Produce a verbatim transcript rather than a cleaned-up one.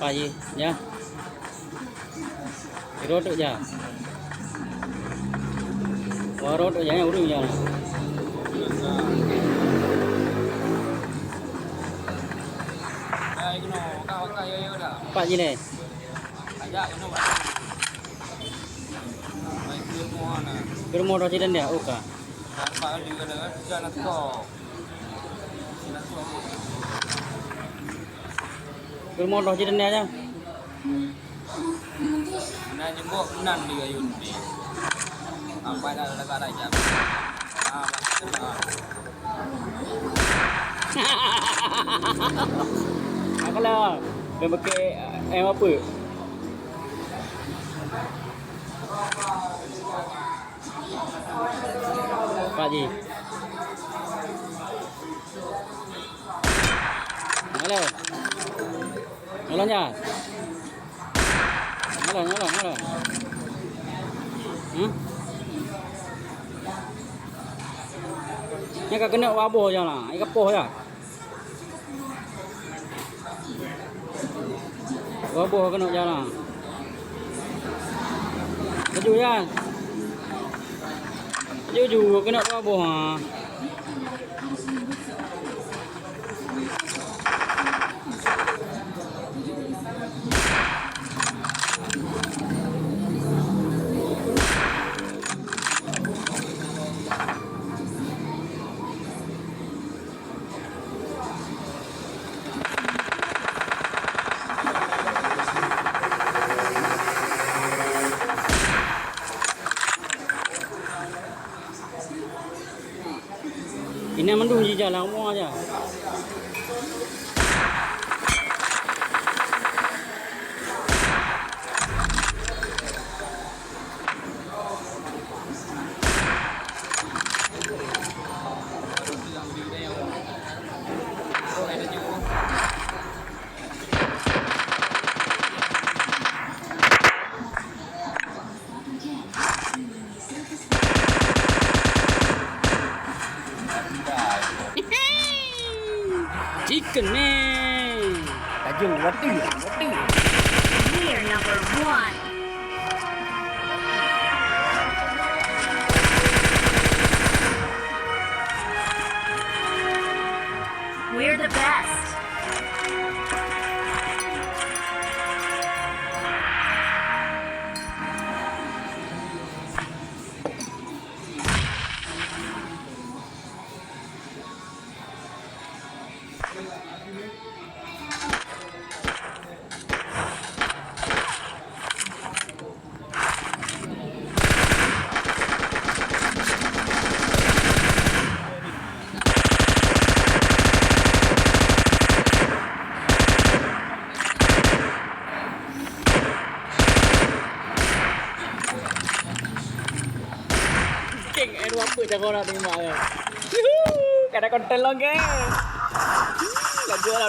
Apa ji, ya? Rot tu ja. Wah, rot tu ja, ya, urang ja. Apa ji ni? Ke rumoh dah jalan dia, oka. Ke rumoh dah jalan dia, ya. Na jeumbok nan di ayun di. Sampai dah dekat raja. Ah, Aku lah. Dia pakai, eh, apa? Pak Ji. Halo. Halo, Jan. Halo, halo, halo. Hmm? Nyan ka keuneuk waboh Jan lah. Ai kapoh Jan. Dua boh keuneuk jalan. Laju, Yan. Laju, laju, keuneuk dua boh, ha. Inan mandum jijalan mua aja. Chicken man. Tajung, waduh, waduh. We're number one. We're the best. Geng, eh, dua peuet jago nak terima ya. Yuhu, kada konten lagi. Lagu lah